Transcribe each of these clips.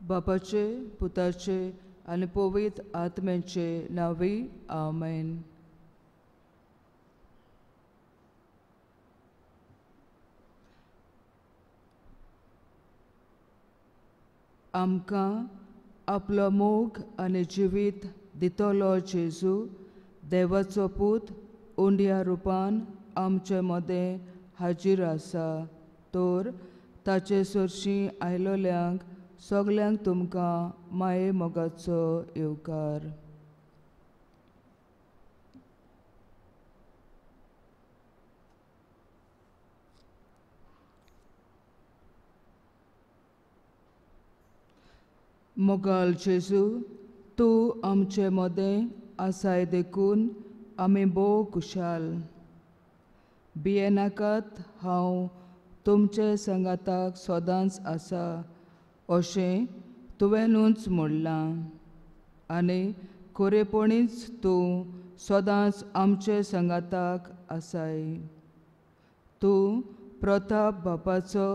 बापाचे, पुताचे आनी पवित्र आत्म्याचे नांवी, आमेन. आमकां आपलो मोग आनी जिवीत दितलो जेजू देवाचो पूत उंड्या रुपान आमचे मदें हाजीर आसा. तर ताचे सरशीं आयलोल्यांक सगल्यांक तुमकां माये मोगाचो येवकार. मोगाल जेजू, तूं आमचे मदें आसाय देखून आमी भोव खुशाल. भियेनाकात, हांव तुमचे सांगाताक सदांच आसा अशें तुवेंनूच म्हणलां आनी खरेपणीच तूं सदांच आमचे सांगाताक आसाय. तूं प्रताप बापाचो,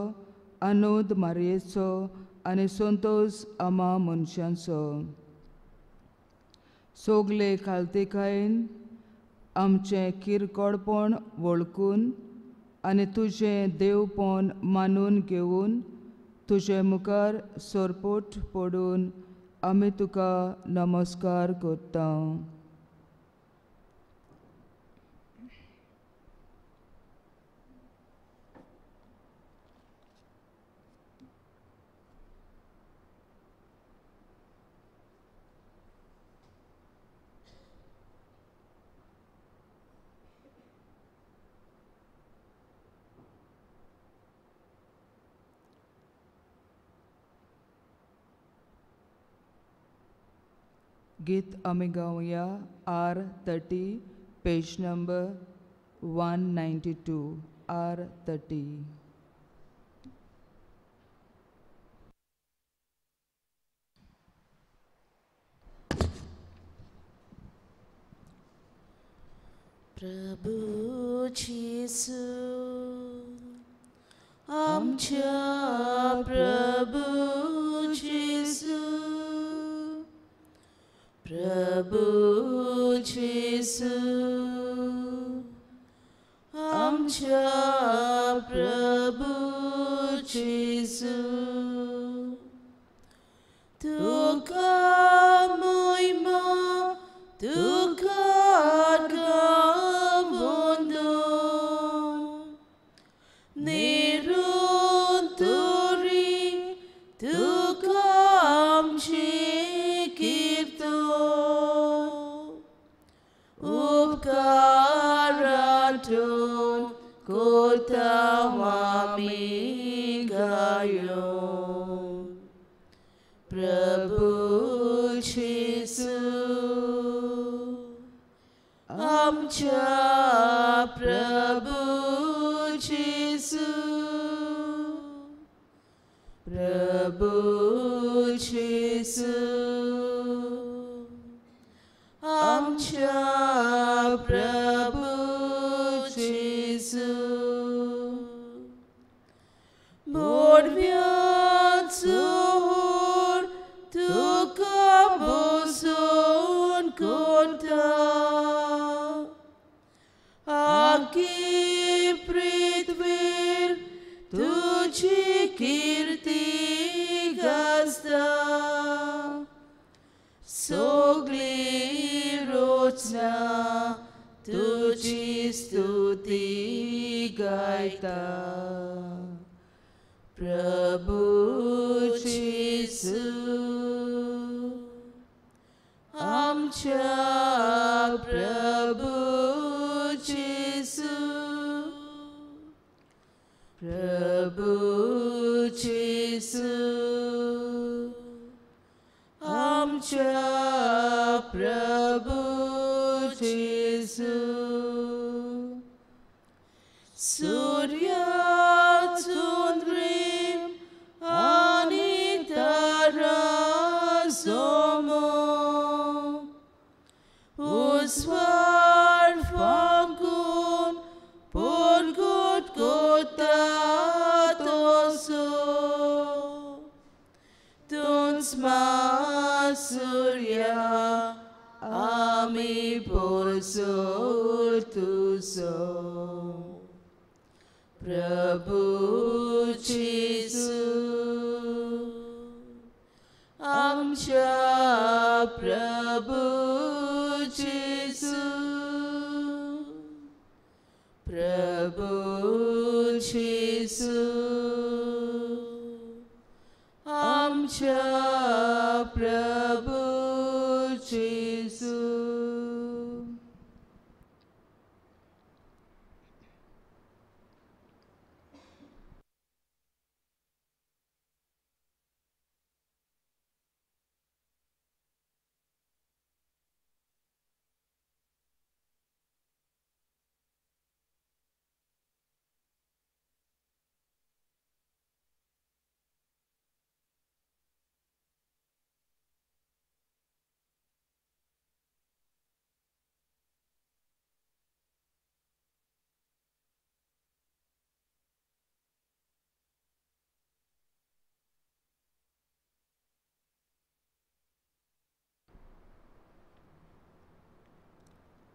आनंद मारयेचो आनी संतोश आमा मनशांचो. सगले खालतिकायेन आमचें किरकोळपण वळखून आनी तुजें देवपण मानून घेवन तुजे मुखार सरपोट पडून आमी तुका नमस्कार करता. गीत आमी गावया R30, page number 192, R30. Prabhu जेजू आमच्या प्रभू जेजू, प्रभू जेजू आमच्या प्रभू जेजू, तुका मोहिमा तुका गावंदो, निरंतरी तुका आमची उपकारातून कोता आमी गायो. प्रभू जेजू आमच्या प्रभू जेजू, प्रभू जेजू आमच्या प्रभू जेजू. बोडव्याचो हुर तुका बसून कोता, आखी पृथ्वीर तुजी कीर्ती गाजता. सगली रोचना तुजी स्तुती गायता. प्रभू जेजू आमच्या प्रभू जेजू, प्रभू जेजू आमच्या प्रभू जेजू. सूर्या चंद्रीम आनी तारा सोमो, उस्वार फांकून परगट कोता तो. उस्मा सूर्या आमी पोरसोर तुजो प्रभु जेजू आमच्या प्रभु जेजू प्रभु जेजू आमच्या प्रभु जेजू.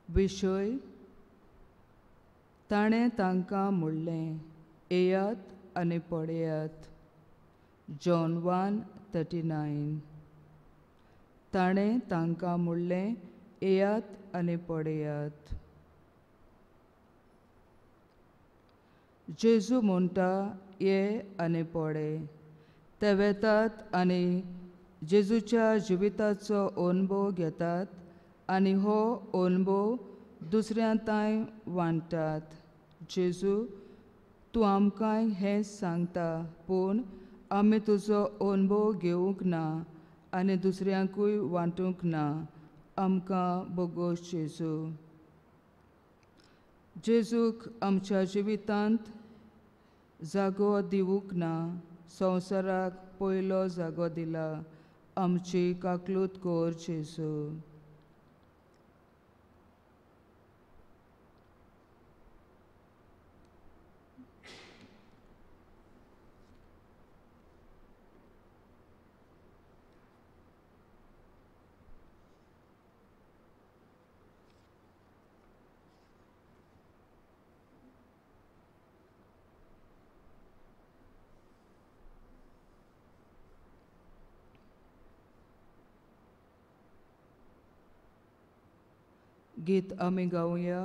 विशय ताणें तांकां म्हणलें, येयात आनी पळयात. जॉन 1:39. ताणें तांकां म्हणलें, येयात आनी पळयात. जेजू म्हणटा, ये आनी पळय. ते वेतात आनी जेजूच्या जिविताचो अणभव घेतात आनी हो अणभव दुसऱ्यां तांय वांट्टात. जेजू, तूं आमकांय हें सांगता, पूण आमी तुजो अणभव घेवंक ना आनी दुसऱ्यांकूय वांटूंक ना. आमकां बोगोस जेजू. जेजूक आमच्या जिवितांत जागो दिवंक ना, संवसाराक पयलो जागो दिला. आमची काकलूत कर जेजू. गीत आमी गावया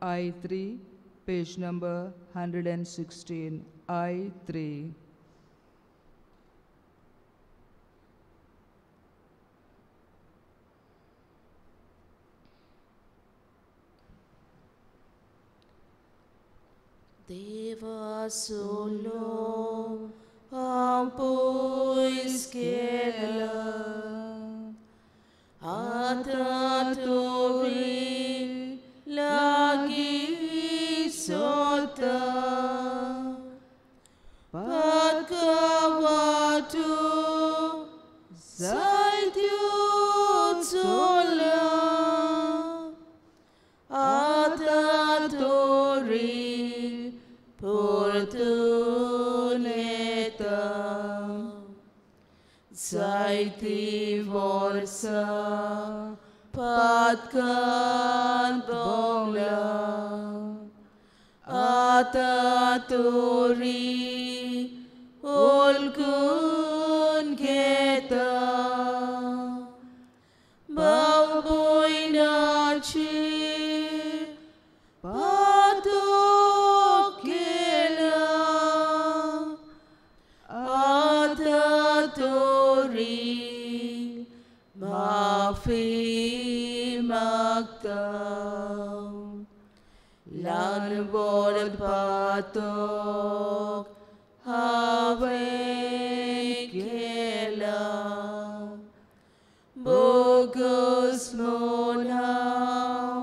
I3, page number 116. I3. देवा सोलो हांव पयस केला आतां तोरी लागीं सोता पातका वाटो जायत्यो चोल्या आतां तोरी परतून येता जायती वर्सां पातकान भोंवला आतां तोरी ओलकून घेता भाव भयणाची पातक केला आतां तोरी माफी मागता ल्हान व्हड पातक हांवें केला बोगस म्हूण हांव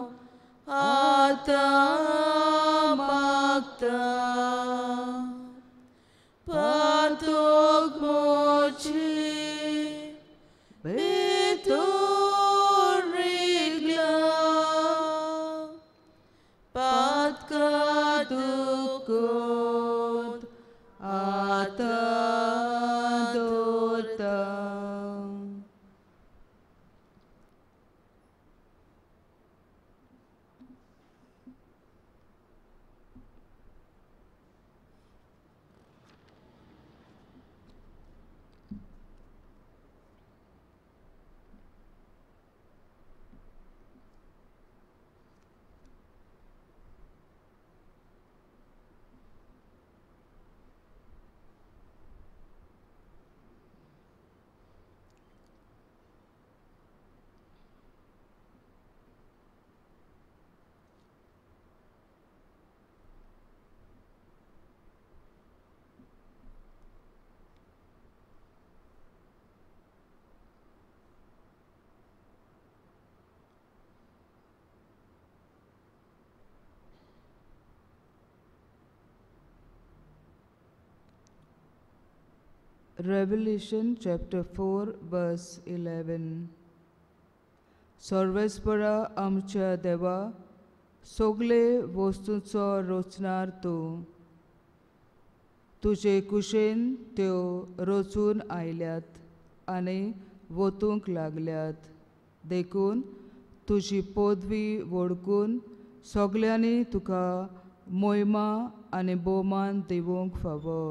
आतां मागता पातक म्हजें भितर रिगलां पातका दुखोत आतां दवरता. Revelation chapter 4 verse 11. सर्वेस्परा आमच्या देवा, सगळे वस्तूंचो रचणार तूं, तुजे कुशेन त्यो रचून आयल्यात आनी वतूंक लागल्यात, देखून तुजी पदवी वळखून सगळ्यांनी तुका मोहिमा आनी भोवमान दिवंक फावो.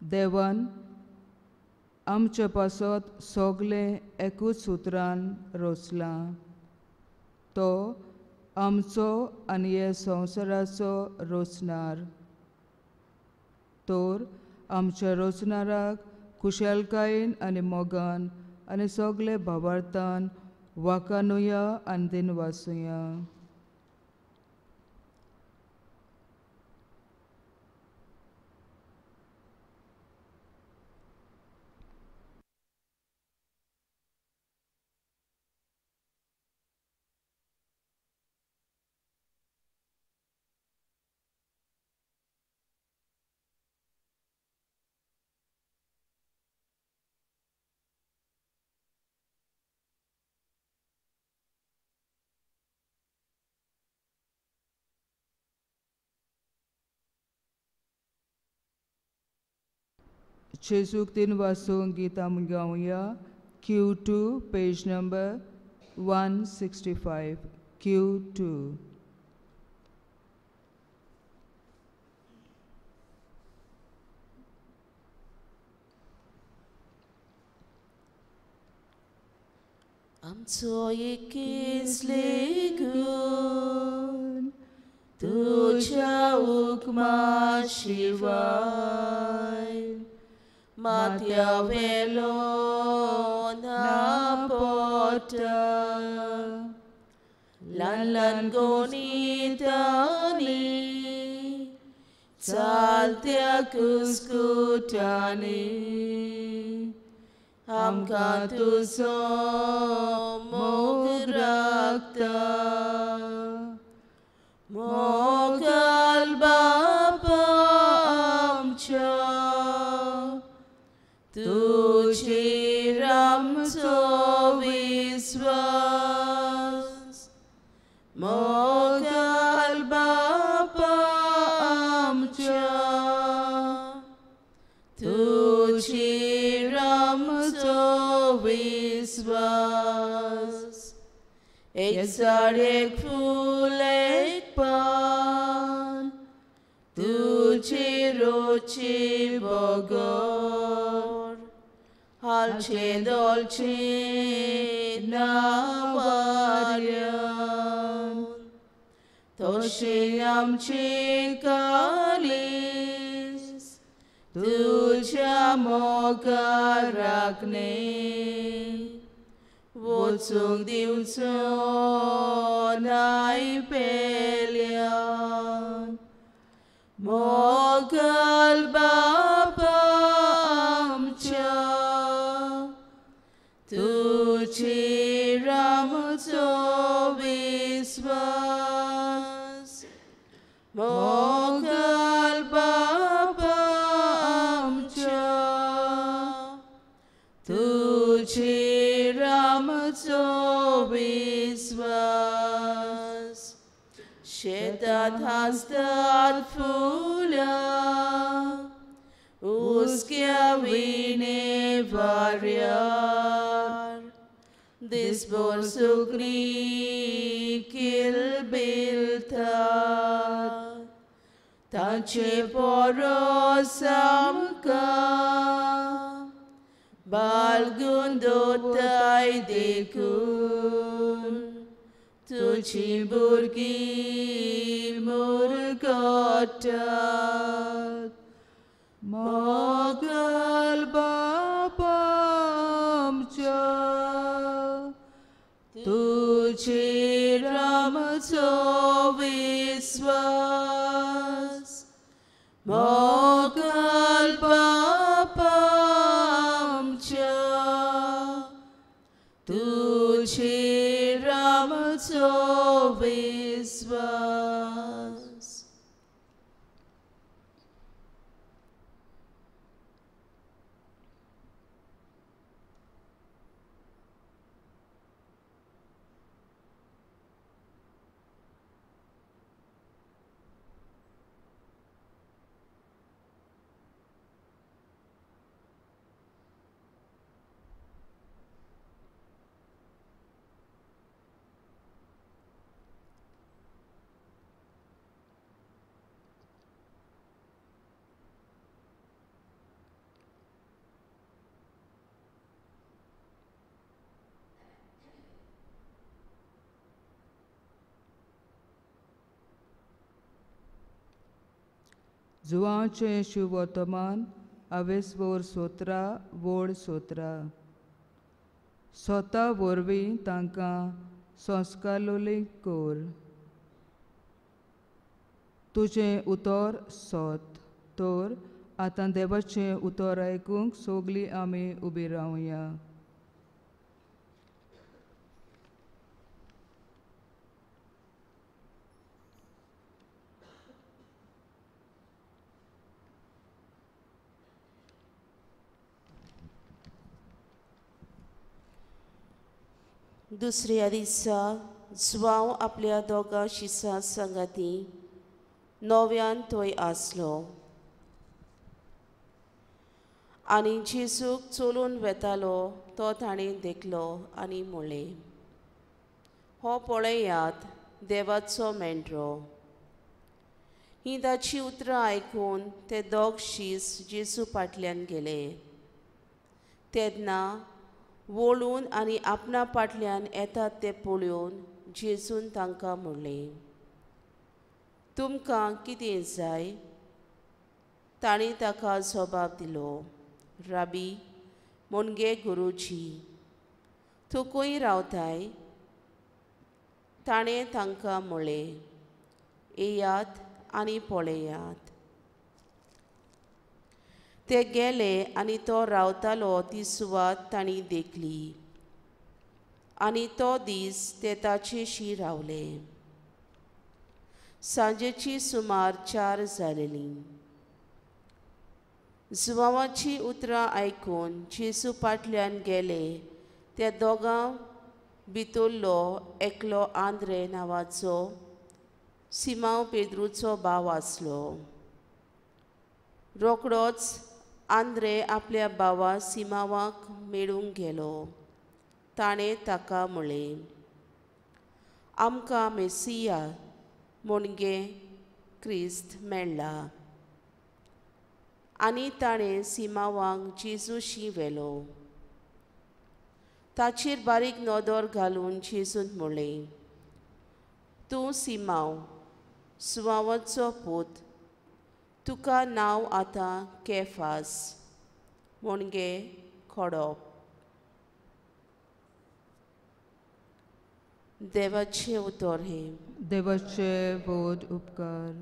देवान आमचे पासत सगळें एकूच उतरान रचलां. तो आमचो आनी हे संवसाराचो रचणार. तर आमच्या रचणाराक कुशलकायेन आनी मोगान आनी सगळे भावार्थान वाकानुया आनी दिनवासुया. जेजूक दिनवासूंक गीत आमी गावया. Q2 page number 165. Q2. आमचो एकीस लेगून तुज्या हुकमा शिवाय माथ्या वेलो ना पोटा, ल्हान ल्हान गोणितांनी चालत्या कुस्कुटांनी आमकां तुजो मोग राखता. मोगाल बापा आमच्या, तुजेर आमचो विस्वास. मोगाल बापा आमच्या, तुजेर आमचो विस्वास. एक झाड एक फूल एक पान तुजे रोचे बगर, हालचे दोलचे ना वाऱ्यान, तशें आमचें कालीस तुज्या मोगा राखणे वचूंक दिवचो नाय पेल्यान. मोगाल बापा आमच्या, तुजेर आमचो विस्वास. मोगाल बापा आमच्या, तुजेर आमचो विस्वास. शेतात हांसतात फुलां हुस्क्या विणे वाऱ्यार, दिसभर सुकणीं किलबिलतात, तांचे परस आमकां बालगून दोताय देखून तुजी भुरगीं मुरगटात. मोगाल बापा आमच्या, तुजेर आमचो विस्वास. मोगाल बापा आमच्या, तुजेर आमचो विस्वास. जुवांचें शिववर्तमान आवेसवोर सोत्रा वोड सोत्रा स्वता वरवीं तांकां संस्कारलोली कर. तुजें उतर सोत तर आतां देवाचें उतर आयकूंक सगळीं आमी उबी रावया. दुसऱ्या दिसा जुवांव आपल्या दोगां शिसां सांगाती नव्यान थंय आसलो आनी जेजूक चलून वेतालो तो ताणें देखलो आनी म्हणलें, हो पळयात देवाचो मेंढरो. हीं ताचीं उतरां आयकून ते दोग शीस जेजू फाटल्यान गेले. तेन्ना वळून आनी आपणा फाटल्यान येतात ते पळोवन जेजून तांकां म्हणलें, तुमकां कितें जाय? तांणी ताका जबाब दिलो, राबी मुणगे गुरुजी, तूं खंय रावताय? ताणें तांकां म्हणलें, येयात आनी पळयात. ते गेले आनी तो रावतालो ती सुवात तांणी देखली आनी तो दीस ते ताचेशी रावले. सांजेची सुमार 4 जालेलीं. जुवांवाची उतरां आयकून जेजू फाटल्यान गेले त्या दोगां भितरलो एकलो आंद्रे नांवाचो सिमांव पेद्रूचो भाव आसलो. रोकडोच आंद्रे आपल्या भावा सिमांवाक मेळूंक गेलो. ताणें ताका म्हणलें, आमकां मेसिया म्हणगे क्रिस्त मेळ्ळा. आनी ताणें सिमांवाक जेजूशी व्हेलो. ताचेर बारीक नदर घालून जेजून म्हणलें, तूं सिमांव सुवांवाचो पूत, तुका नांव आतां केफास म्हणगे खडप. देवाचें उतर हें. देवाचे व्हड उपकार.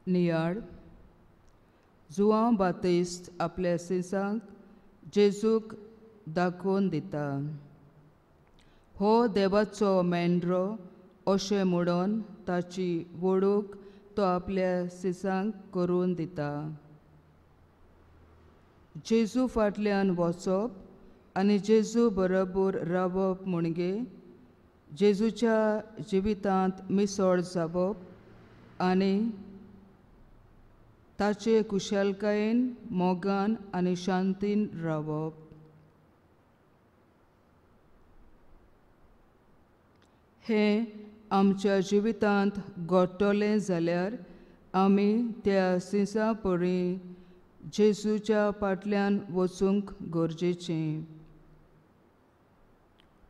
नियाळ. जुवांव बातिस्त आपल्या सिसांक जेजूक दाखोवन दिता. हो देवाचो मेंढरो अशें म्हणून ताची वळख तो आपल्या सिसांक करून दिता. जेजू फाटल्यान वचप आनी जेजू बरोबर रावप म्हणजे जेजूच्या जिवितांत मिसळ जावप आनी ताचे कुशलकायेन मोगान आनी शांतीन रावप. हें आमच्या जिवितांत घडटलें जाल्यार आमी त्या सिंसा परी जेजूच्या फाटल्यान वचूंक गरजेचें.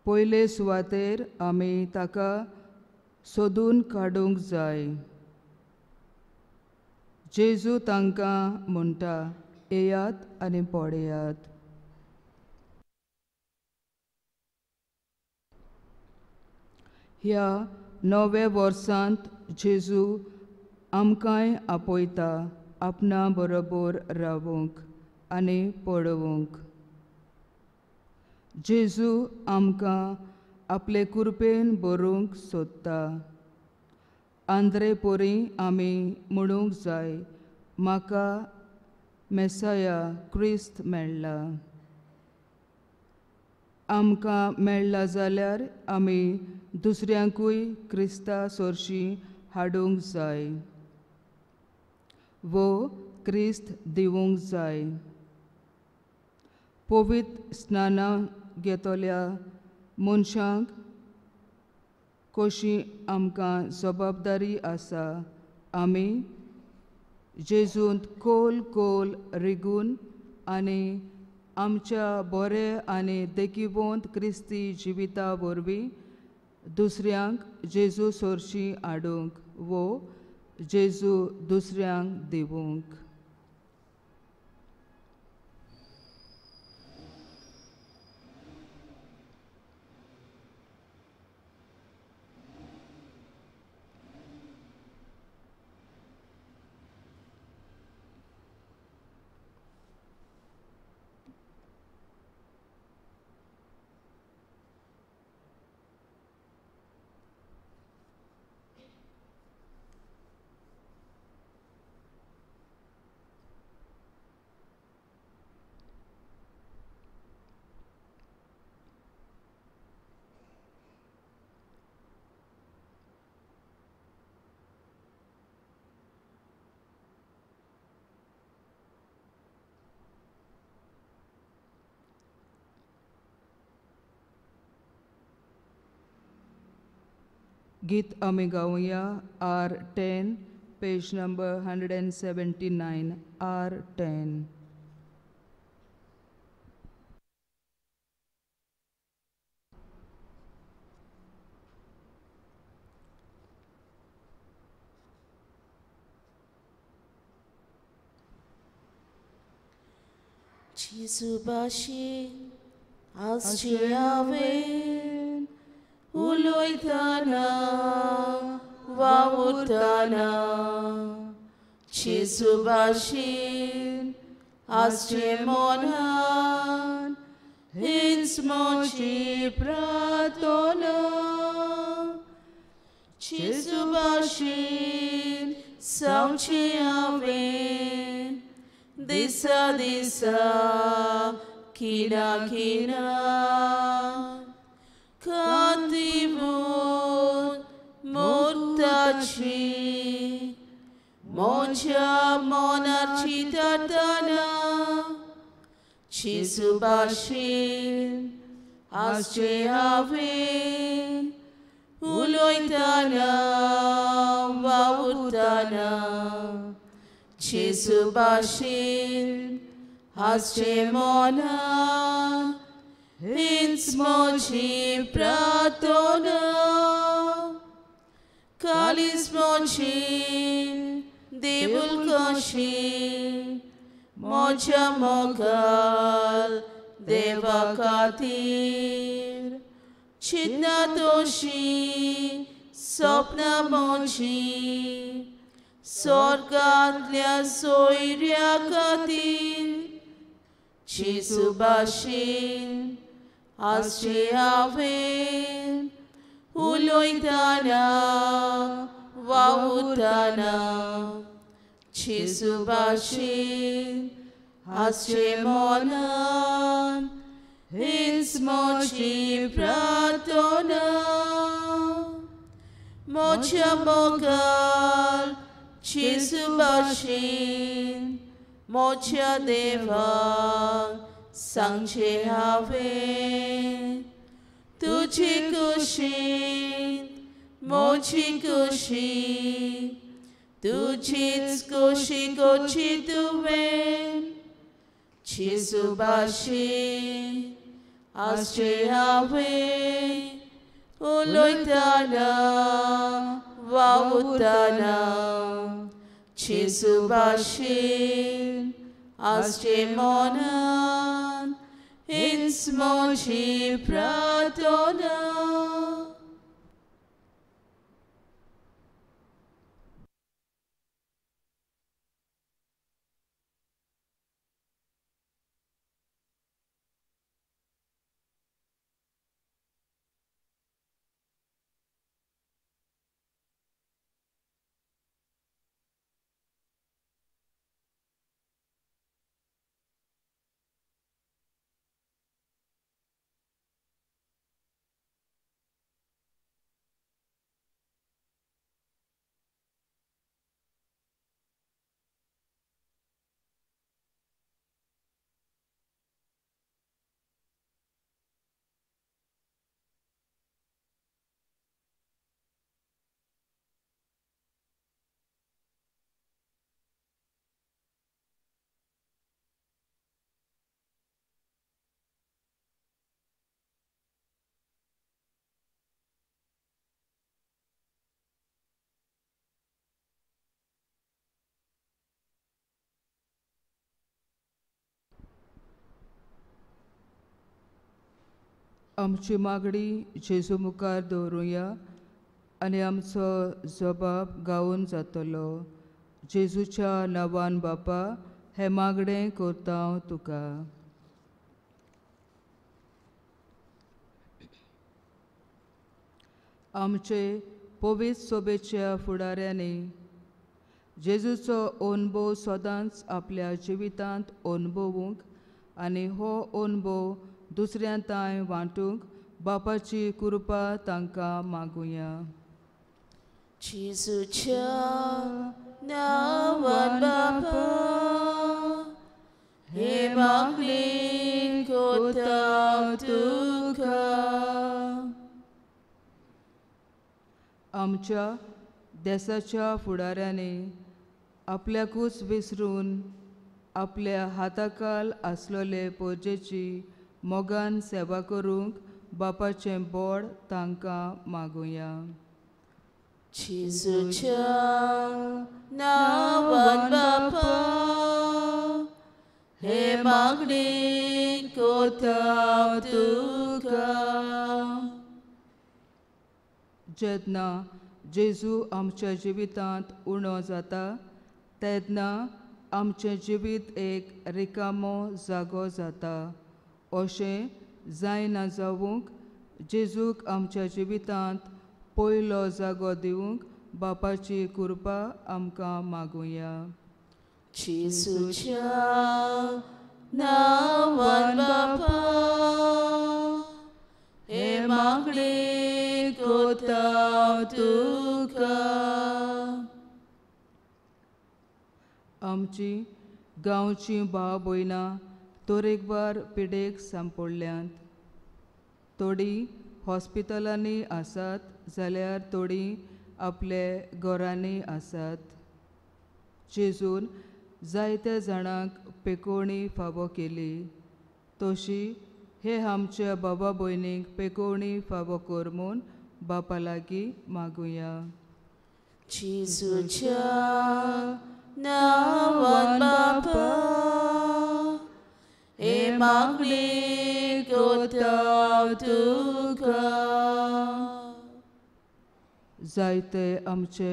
पयले सुवातेर आमी ताका सोदून काडूंक जाय. जेजू तांकां म्हणटा, येयात आनी पळयात. ह्या नव्या वर्सांत जेजू आमकांय आपयता आपणा बरोबर रावूंक आनी पळोवंक. जेजू आमकां आपले कृपेन भरूंक सोदता. आंद्रे पोरी आमी म्हणूंक जाय, म्हाका मेसाया क्रिस्त मेळ्ळा. आमकां मेळ्ळा जाल्यार आमी दुसऱ्यांकूय क्रिस्ता सोरशी हाडूंक जाय वो क्रिस्त दिवंक जाय। पवित्र स्नानां घेतल्या मनशांक कशी आमकां जबाबदारी आसा आमी जेजूंत खोल खोल रिगून आनी आमच्या बरे आनी देखिवंत क्रिस्ती जिविता वरवीं दुसऱ्यांक जेजू सोरशी हाडूंक वो जेजू दुसऱ्यांक दिवंक। गीत आमी गावया R10 page number 179 R10। जेजू भाशेन आसचें हांवें उलयतना वावुरतना जेजू भाशेन आसचें मनान हीच म्हजी प्रार्थना जेजू भाशेन जावचें हांवें दिसा दिसा खिणा खिणा कांतीवून मोर्ताची म्हज्या मनाची तातना जेजू भाशेन आसचें हांवें उलयतना वावुरतना जेजू भाशेन आसचें मनान हीच म्हजी प्रार्थना कालीस म्हजी देवूल कशी म्हज्या मोगाल देवा खातीर चिंतना तशी सपनां म्हजी स्वर्गांतल्या सोयऱ्या खातीर जेजू भाशेन आसचें हांवें उलयतना वावुरतना जेजू भाशेन आसचें मनान हीच म्हजी प्रार्थना म्हज्या मोगाल जेजू भाशेन म्हज्या देवाक सांगचें हांवें तुजी कुशीन म्हजी कुशी तुजीच कुशी करची तुवें जेजू भाशेन आसचें हांवें उलयतना वावुरतना जेजू भाशेन आसचें मनान हीच म्हजी प्रार्थना। आमची मागणी जेजू मुखार दवरुया आनी आमचो जबाब गावून जातलो. जेजूच्या नांवान बापा हें मागणें करता हांव तुका. आमचे पवित्र सोबेच्या फुडाऱ्यांनी जेजूचो अणभव सदांच आपल्या जिवितांत अणभवूंक आनी हो अणभव दुसऱ्यां तांय वांटूंक बापाची कृपा तांकां मागुया. जेजूच्या नांवान बापा हे मागणें करता तुका. आमच्या देसाच्या फुडाऱ्यांनी आपल्याकूच विसरून आपल्या हाताखाल आसलेले पोरजेची मोगान सेवा करूंक बापाचें बोड तांकां मागुया. जेजूच्या नांवान बापा हे मागणें करता तुका. जेन्ना जेजू आमच्या जिवितांत उणो जाता तेन्ना आमचें जिवीत एक रिकामो जागो जाता. अशें जायना जावंक जेजूक आमच्या जिवितांत पयलो जागो दिवंक बापाची कृपा आमकां मागुया. जेजूच्या नांवान बापा हे मागणें करता तुका. आमची गांवची भाव भयणां तरेकवार पिडेक सांपडल्यांत. थोडीं हॉस्पिटलांनी आसात जाल्यार थोडीं आपले घरांनी आसात. जेजून जायत्या जाणांक पेकोवणी फावो केली तशी हे आमच्या बाबा भयणींक पेकोवणी फावो कर म्हूण बापा लागीं मागुया. जेजूच्या नांवान बापा हे मागणें करता तुका. जायते आमचे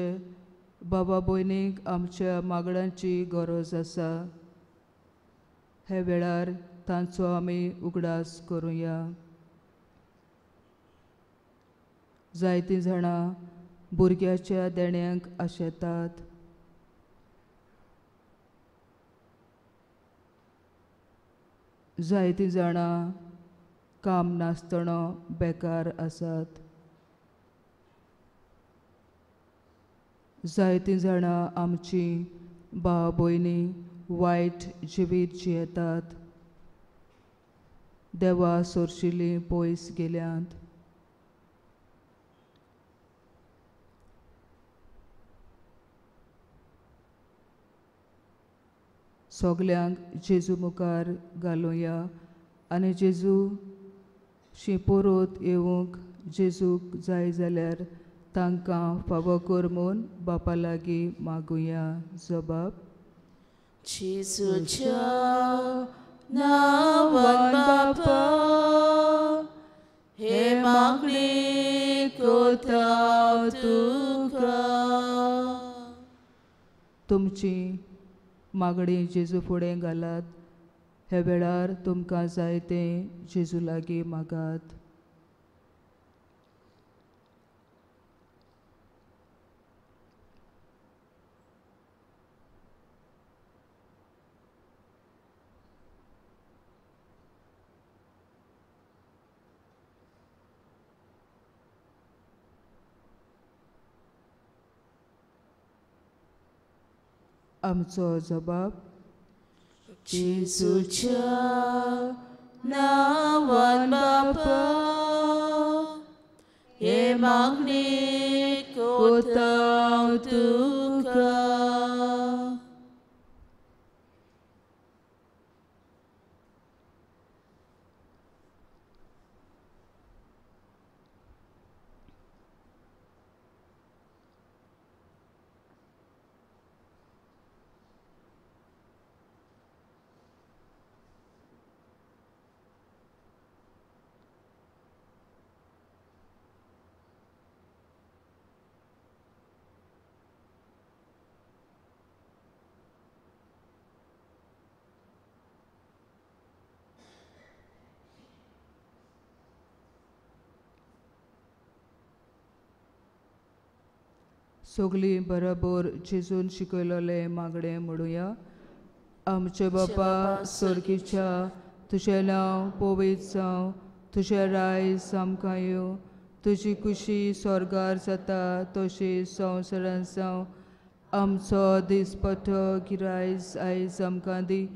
बाबा भयणींक आमच्या मागण्यांची गरज आसा. हे वेळार तांचो आमी उगडास करुया. जायतीं जाणां भुरग्याच्या देण्यांक आशेतात. जायतीं जाणां काम नासतना बेकार आसात. जायतीं जाणां आमची भाव भयणी वायट जिवीत जियेतात. देवा सोरशिल्लीं पयस गेल्यांत. सगल्यांक जेजू मुखार घालुया आनी जेजू शी परत येवंक जेजूक जाय जाल्यार तांकां फावो कर म्हूण बापा लागीं मागुया. जबाब जेजूच्या नांवान बापा हे मागणें करता तुका. तुमची मागणी जेजू फुडें घालात. हे वेळार तुमकां जाय तें जेजू लागीं मागात. आमचो जबाब जेजूच्या नांवान बापा हे मागणें करता तुका. सगळीं बरोबर जेजून शिकयलोलें मागणें म्हणुया. आमचे बापा स्वर्गीच्या, तुजें नांव पवित्र जावं, तुजें रायज आमकां येवं, तुजी कुशी स्वर्गार जाता तशी संवसारांत जावं. आमचो दिसपट्टो गिरायज आयज आमकां दी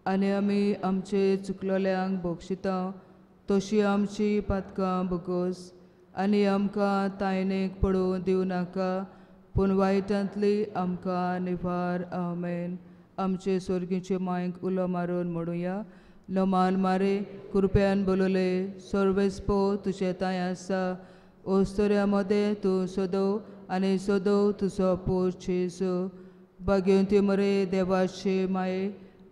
आनी आमी आमचे चुकलोल्यांक बक्षिता तशी आमची पातकां भोगोस आनी आमकां तायणेक पडूं दिवं नाका पूण वायटांतली आमकां निवार. आमेन. आमचे स्वर्गीचे मायक उलो मारून म्हणुया. नमान मारे कृपयान बोलले सर्वेस्पो तुजें तांय आसा, ओस्तोऱ्या मदें तूं सदो आनी सदो तुजो पूत जेजू. भाग्यवंती मरे देवाचे माये,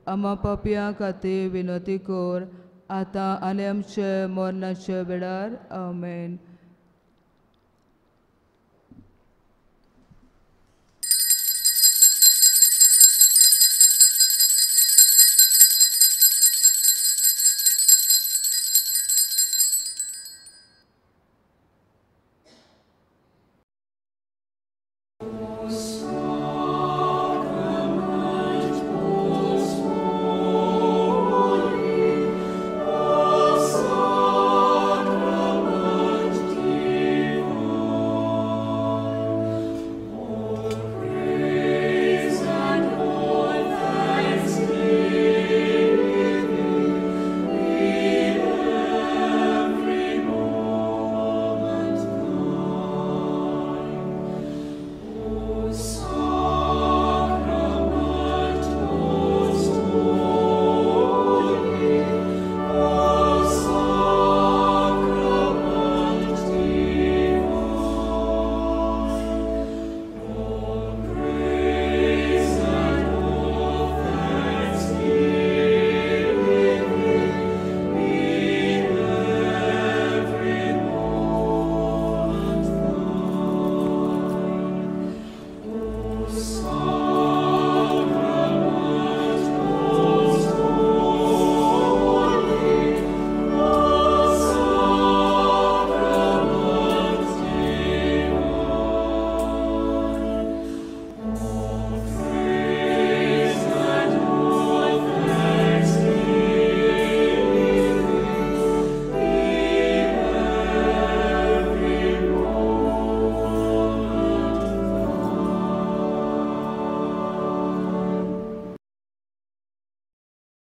आमा पापयां खातीर विनंती कर आतां आनी आमचे मरणाच्या वेळार. आमेन.